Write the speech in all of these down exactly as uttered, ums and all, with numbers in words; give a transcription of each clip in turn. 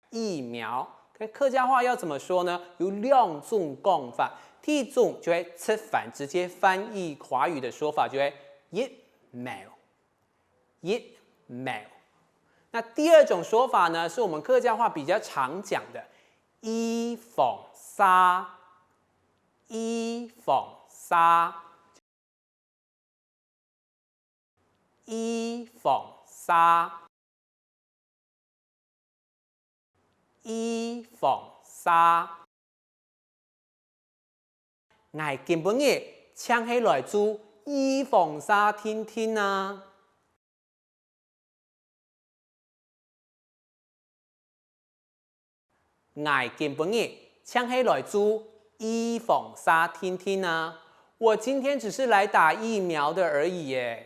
疫苗，跟客家话要怎么说呢？有两种讲法。第一种就会直翻，直接翻译华语的说法就会疫苗，疫苗。那第二种说法呢，是我们客家话比较常讲的预防射，预防射。 预防射，预防射。𠊎今晡日淨係來注預防射定定啊！ 𠊎今晡日淨係來注預防射定定啊！我今天只是來打疫苗的而已耶。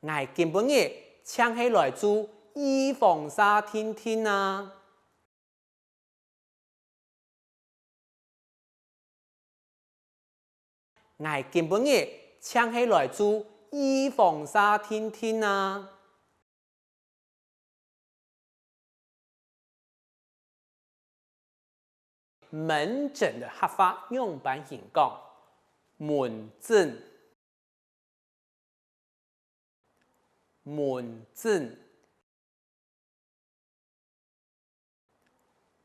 𠊎今晡日淨係來注預防射定定啊！𠊎今晡日淨係來注預防射定定啊！ 門診的客話仰般形講？門診，門診，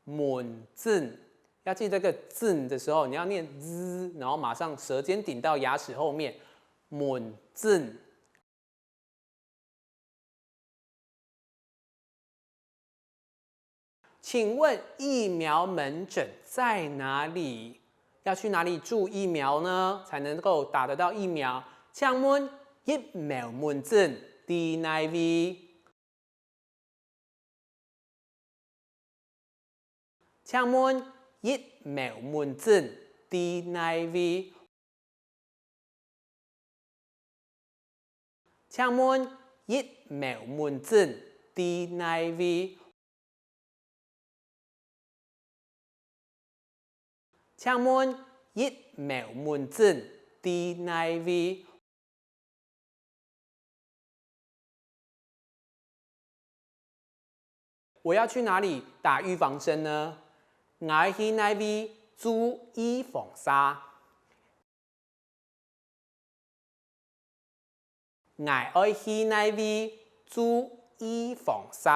門診。要記這個診的時候，你要念z，然後馬上舌尖頂到牙齒後面。門診。 請問疫苗門診在哪裡？要去哪裡注疫苗呢？才能夠打得到疫苗？請問疫苗門診在哪位？請問疫苗門診在哪位？ 請問疫苗門診在哪位？請問疫苗門診在哪位？我要去哪裡打預防針呢？𠊎愛去哪位注預防射？ 𠊎愛去哪位注預防射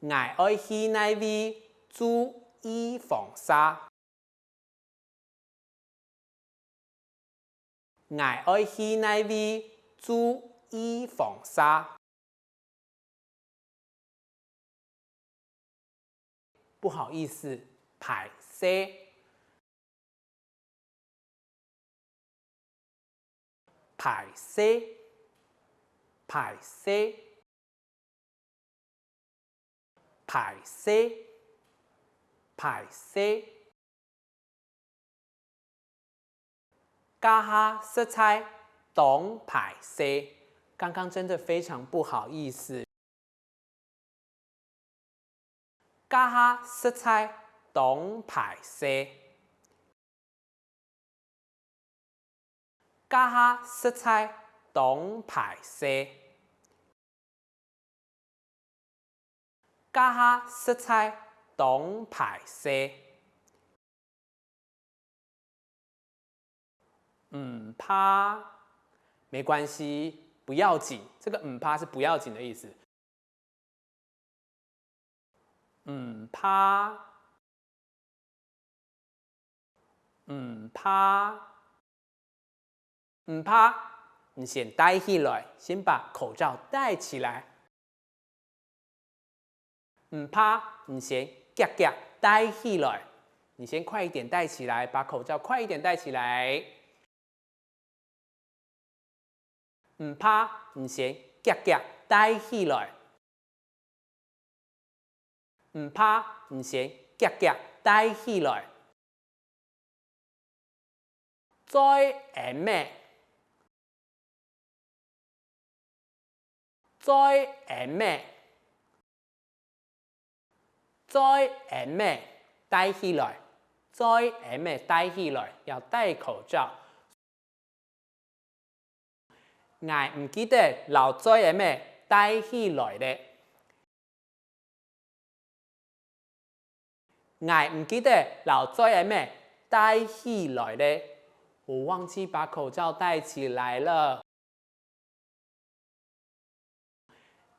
？𠊎愛去哪位注預防射？𠊎愛去哪位注預防射？ 不好意思，敗勢。敗勢，敗勢，敗勢，敗勢。 這下實在當敗勢，剛剛真的非常不好意思。這下實在當敗勢。這下實在當敗勢。 這下實在當敗勢。毋怕，沒關係，不要緊。這個毋怕是不要緊的意思。毋怕， 毋怕，毋怕，你先戴起來，先把口罩戴起來。毋怕，你先遽遽戴起來，你先快一點戴起來，把口罩快一點戴起來。 毋怕，你先遽遽戴起來。毋怕，你先遽遽戴起來。嘴翕仔，嘴翕仔， 嘴翕仔，戴起來。嘴仔乜戴起來，要戴口罩。𠊎毋記得摎嘴仔乜戴起來了。𠊎毋記得摎嘴仔乜戴起來了。我忘記把口罩戴起來了。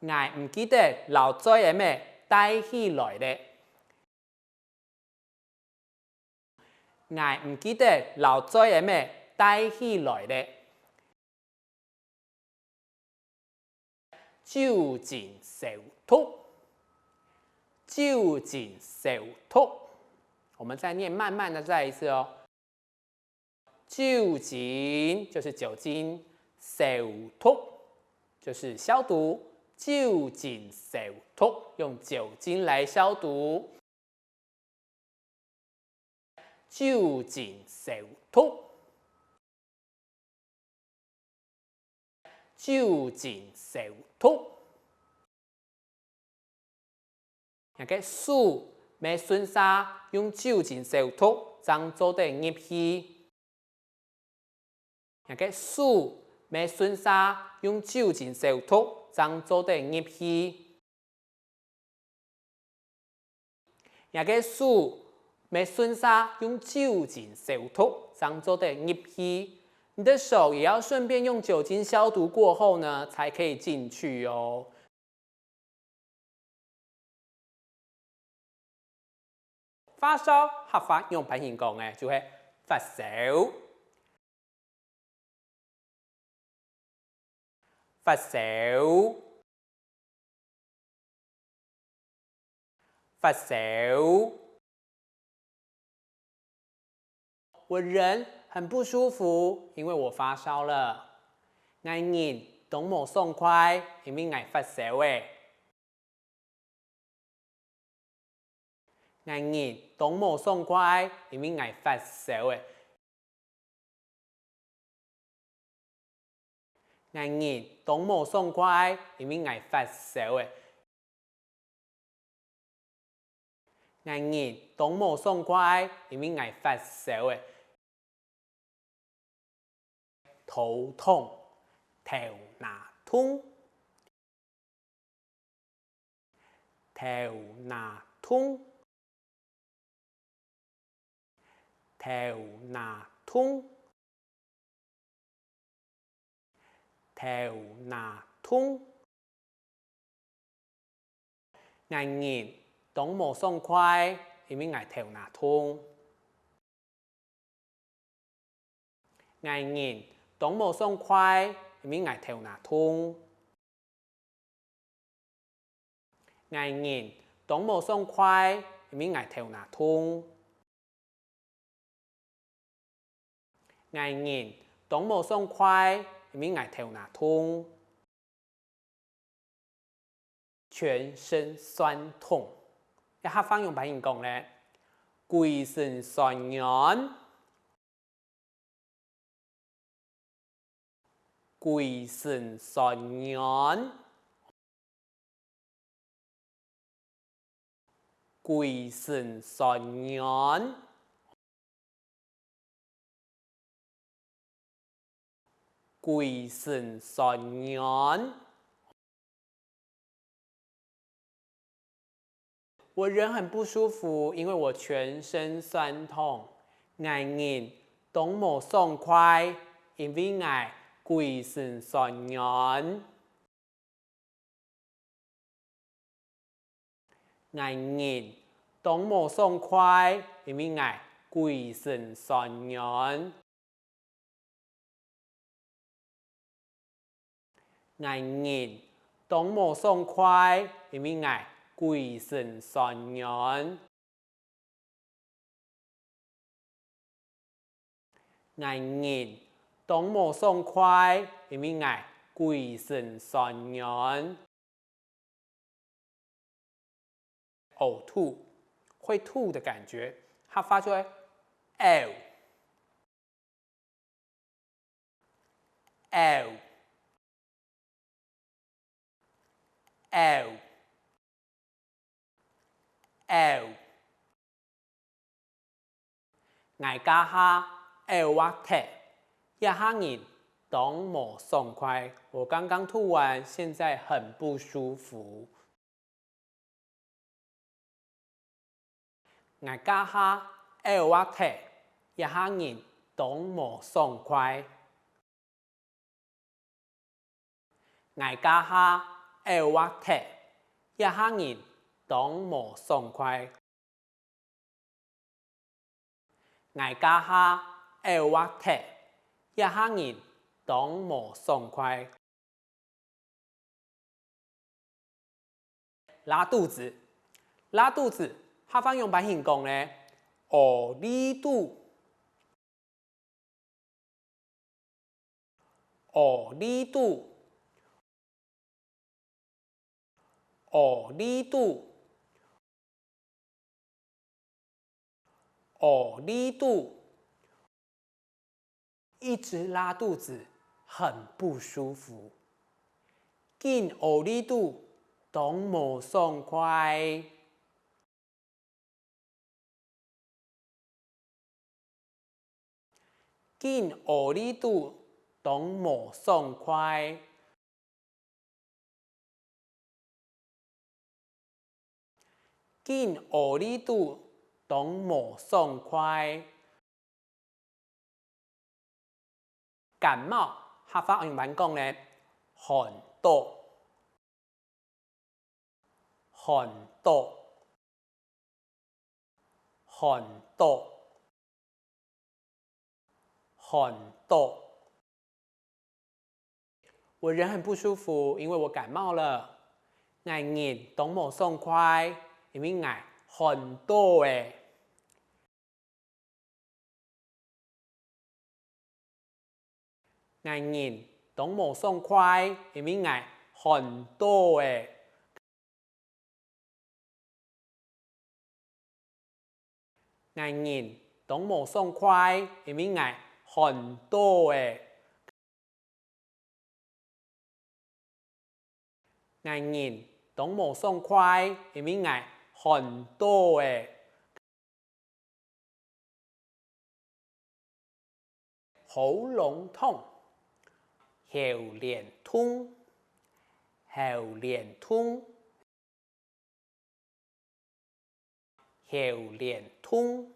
𠊎毋記得摎嘴仔乜戴起來了。𠊎毋記得摎嘴仔乜戴起來了。酒精消毒，酒精消毒。我們再念慢慢的再一次哦。 酒精就是酒精，消毒就是消毒，酒精消毒，用酒精來消毒。酒精消毒，酒精消毒。 若个手乜順續用酒精消毒正做得入去。若个手乜順續用酒精消毒正做得入去。 若个手乜順續用酒精消毒正做得入去。你的手也要順便用酒精消毒過後呢，才可以進去哦。發燒，客話仰般形講呢？就係發燒。 發燒，發燒。我人很不舒服，因為我發燒了。𠊎人當無爽快，因為𠊎發燒了。 𠊎人當無爽快，因為𠊎發燒了。𠊎人當無爽快，因為𠊎發燒了。𠊎人當無爽快，因為𠊎發燒了。 頭痛，頭那痛。頭那痛，頭那痛。 頭那痛。𠊎人當無爽快，因為𠊎頭那痛。𠊎人當無爽快，因為𠊎頭那痛。 𠊎人當無爽快，因為𠊎頭那痛。𠊎人當無爽快，因為𠊎頭那痛。全身痠痛，這客話仰般形講呢？歸身痠軟。 歸身痠軟，歸身痠軟，歸身痠軟。 我人很不舒服，因為我全身痠痛。𠊎人當無爽快，因為𠊎歸身痠軟。𠊎人當無爽快，因為𠊎歸身痠軟。 𠊎人當無爽快，因為𠊎歸身痠軟。𠊎人當無爽快，因為𠊎歸身痠軟。 嘔吐，會吐的感覺，客話就係嘔，嘔，嘔，嘔。𠊎這下噭滑忒，這下人當無爽快。我剛剛吐完，現在很不舒服。 𠊎這下噭滑忒，這下人當無爽快。𠊎這下噭滑忒，這下人當無爽快。 𠊎這下噭滑忒，這下人當無爽快。拉肚子，拉肚子，客話仰般形講呢？屙痢肚，屙痢肚，屙痢肚。 屙痢肚，一直拉肚子，很不舒服。緊屙痢肚，當無爽快。緊屙痢肚，當無爽快。 緊屙痢肚，當無爽快。感冒，客話仰般講呢？寒著，寒著，寒著。 寒著。我人很不舒服，因為我感冒了。𠊎人當無爽快，因為𠊎寒著了。𠊎人當無爽快，因為𠊎寒著了。 𠊎人當無爽快，因為𠊎寒著了。𠊎人當無爽快，因為𠊎寒著了。 喉嚨痛，喉嗹痛，喉嗹痛，喉嗹痛，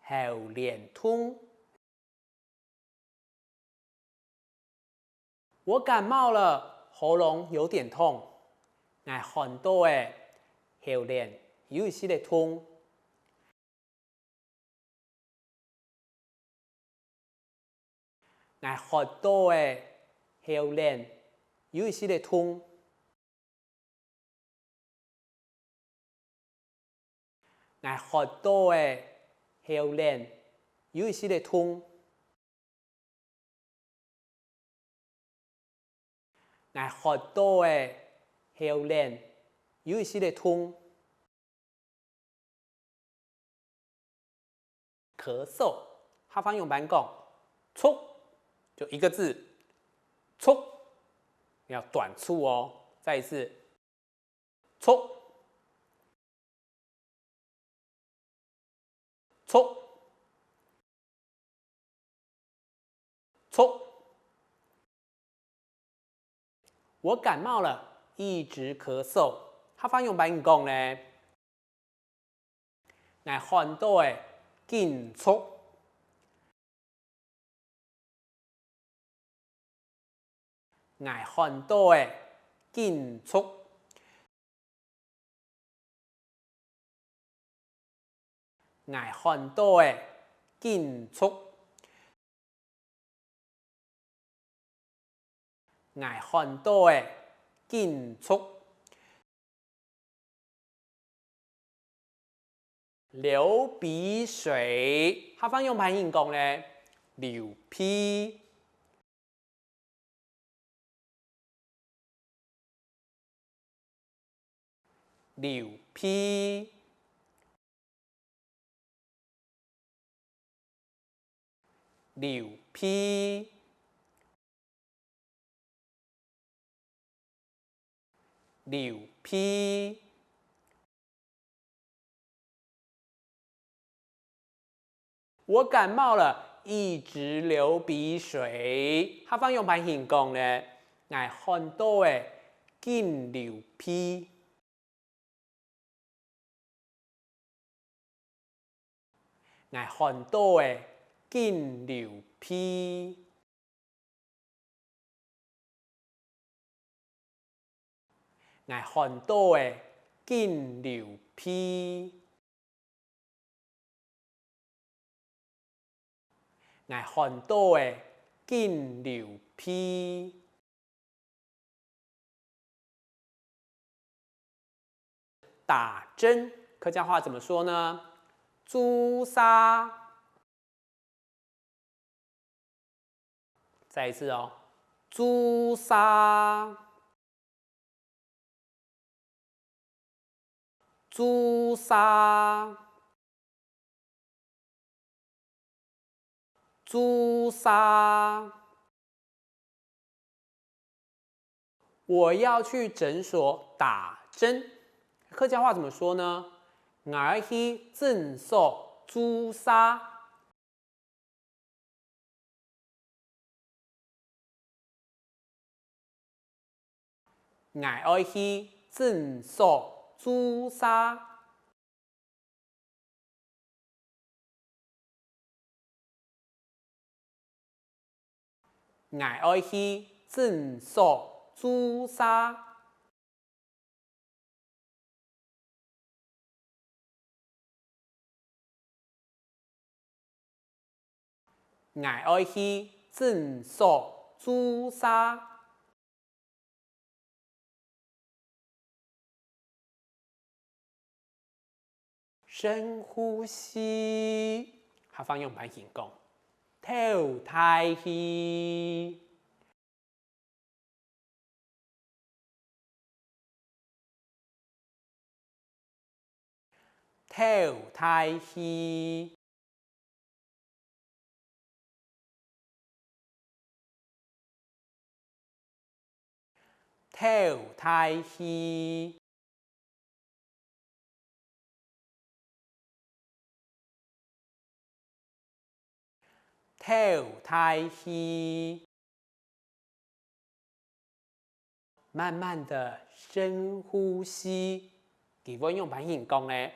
喉嗹痛。 我感冒了，喉嚨有點痛。𠊎寒著了，喉嗹有一息仔痛。𠊎寒著了，喉嗹有一息仔痛。 𠊎寒著了，喉嗹有一息仔痛。𠊎寒著了，喉嗹有一息仔痛。 咳嗽，客話仰般講？啐，就一個字，啐，要短促哦。再一次，啐，啐，啐。我感冒了，一直咳嗽。客話仰般講呢？𠊎寒著了，緊啐。 𠊎寒著了，緊啐。𠊎寒著了，緊啐。𠊎寒著了，緊啐。 流鼻水，客話仰般形講呢？流鼻，流鼻，流鼻。 流鼻，我感冒了，一直流鼻水。客話仰般形講呢？𠊎寒著了，緊流鼻。 𠊎寒著了，緊流鼻。𠊎寒著了，緊流鼻。 𠊎寒著了，緊流鼻。打針，客家話怎麼說呢？注射。再一次哦，注射。 注射，注射。我要去診所打針。客家話怎麼說呢？𠊎愛去診所注射。 𠊎愛去診所注射。𠊎愛去診所注射。 𠊎愛去診所注射。深呼吸，客話仰般形講？敨大氣。 敨大氣。敨大氣。 敨大氣。慢慢的深呼吸，佢會仰般形講呢？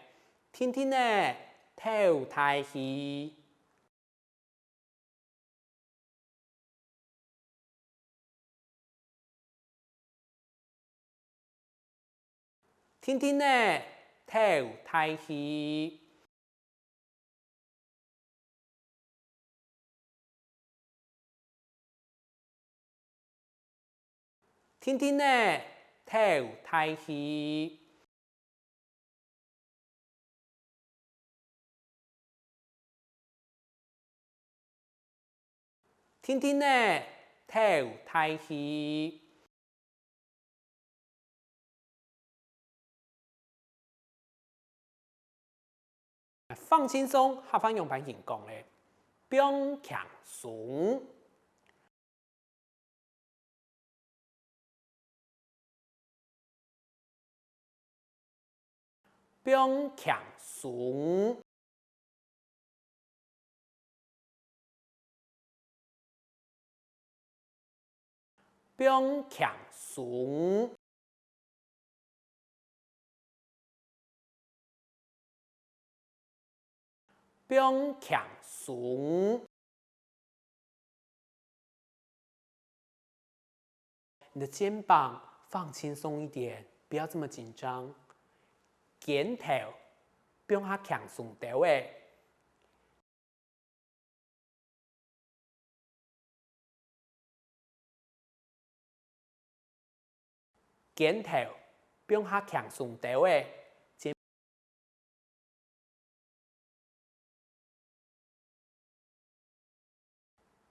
定定仔敨大氣。 定定仔敨大氣。定定仔敨大氣。 定定仔敨大氣。放輕鬆，客話仰般形講呢？放輕鬆。 放輕鬆。放輕鬆。 放輕鬆。你的肩膀放輕鬆一點，不要這麼緊張。肩頭放較輕鬆兜仔。 肩頭放較輕鬆兜仔，肩，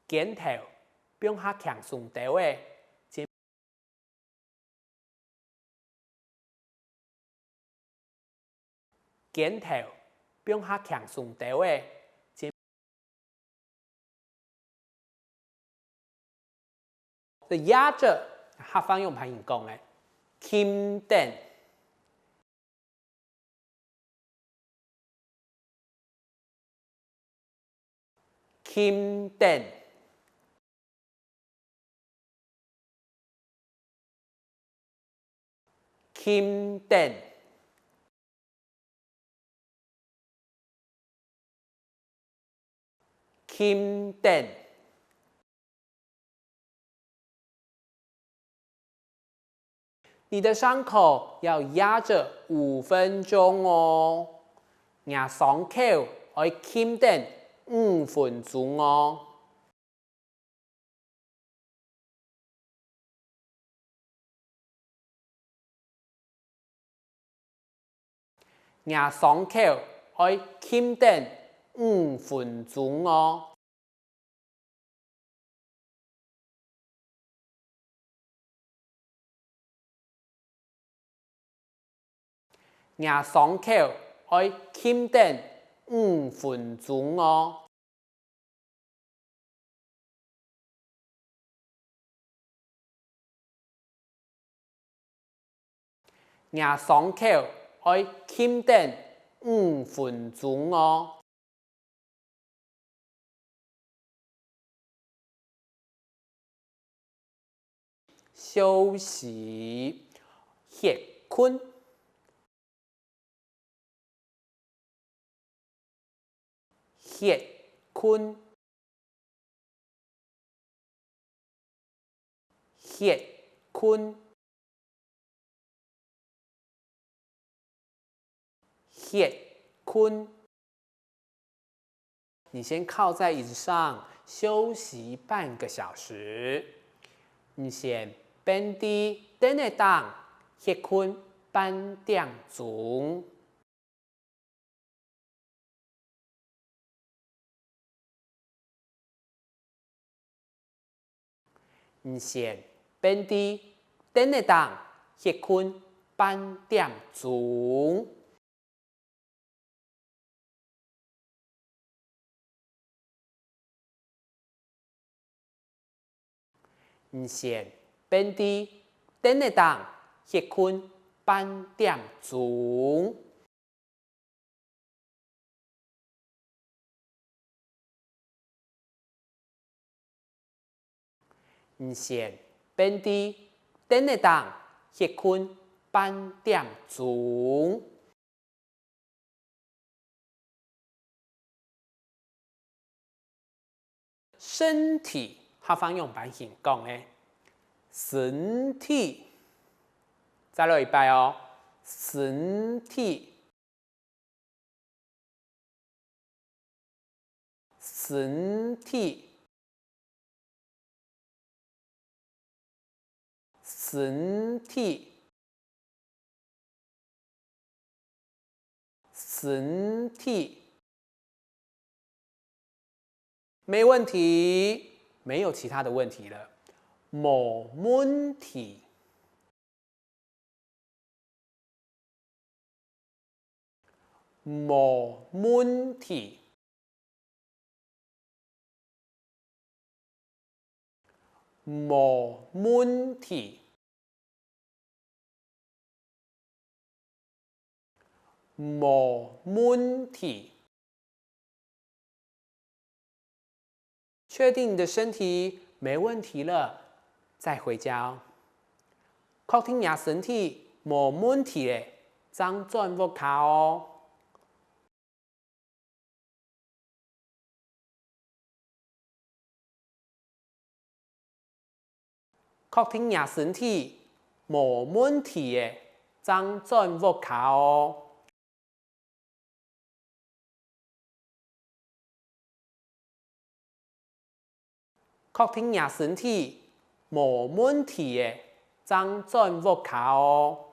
肩頭放較輕鬆兜仔，肩。 肩頭放較輕鬆兜仔，肩。這壓著，客話仰般形講呢？撳等。欽等，欽等，欽等。 你的傷口要壓著五分鐘哦。若傷口愛欽等五分鐘哦。 若傷口愛欽等五分鐘哦。若傷口愛欽等五分鐘哦。 若傷口愛欽等五分鐘哦。休息，歇睏。 歇睏，歇睏，歇睏。你先靠在椅子上休息半個小時。你先跈在凳仔頂歇睏半點鐘。 你先跈在凳仔頂歇睏半點鐘。 你先跈在凳仔頂歇睏半點鐘。你先跈在凳仔頂歇睏半點鐘。 身體客話仰般形講呢？身體。再來一擺哦，身體，身體，身體， 身體。沒問題，沒有其他的問題了。無問題，無問題。 無問題，無問題。確定你的身體沒問題了，再回家哦。確定若身體無問題咧，正轉屋下哦。 確定若身體無問題咧，正轉屋下哦。確定若身體無問題咧，正轉屋下哦。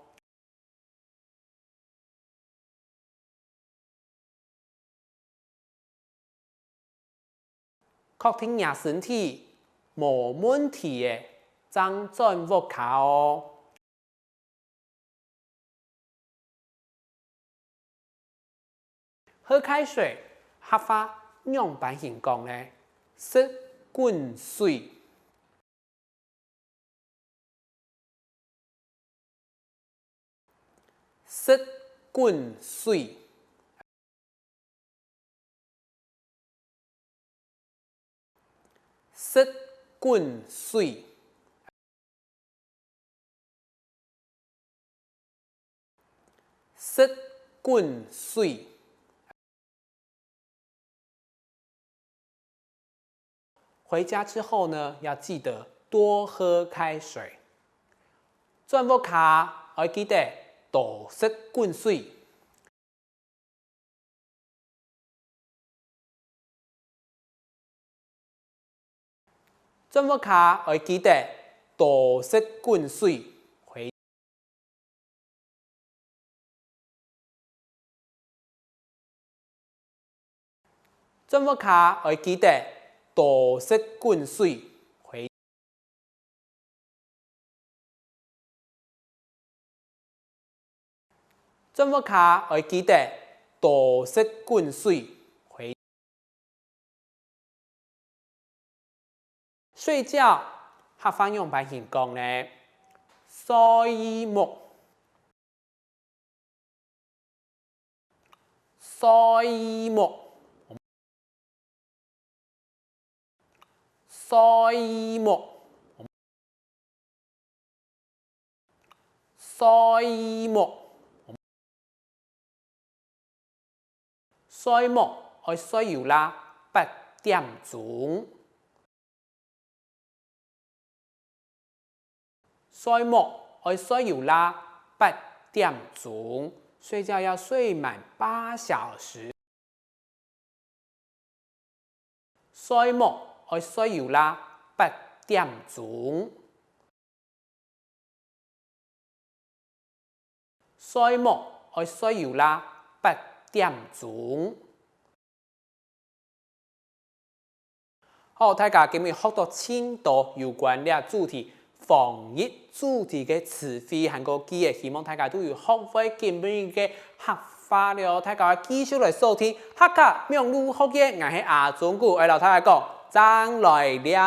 確定若身體無問題咧，正轉屋下哦。喝開水，客話仰般形講呢？食滾水。 食滾水。食滾水。食滾水。回家之後呢，要記得多喝開水。轉屋下愛記得多食滾水。 轉屋下愛記得多食滾水。回轉屋下愛記得多食滾水。回 轉屋下愛記得多食滾水。回睡覺，客話仰般形講呢？睡目。睡目。 睡目。睡目。睡目愛睡有罅八點鐘。睡目愛睡有罅八點鐘，睡覺要睡滿八小時。睡目愛睡有罅八點鐘。睡目愛睡有罅八點鐘。 好，大家今日學到盡多有關這主題防疫主題个詞彙還過句仔，希望大家都有學會今日个客話了。大家繼續來收聽客家網路學院，𠊎係阿忠牯，愛摎大家講，正來尞。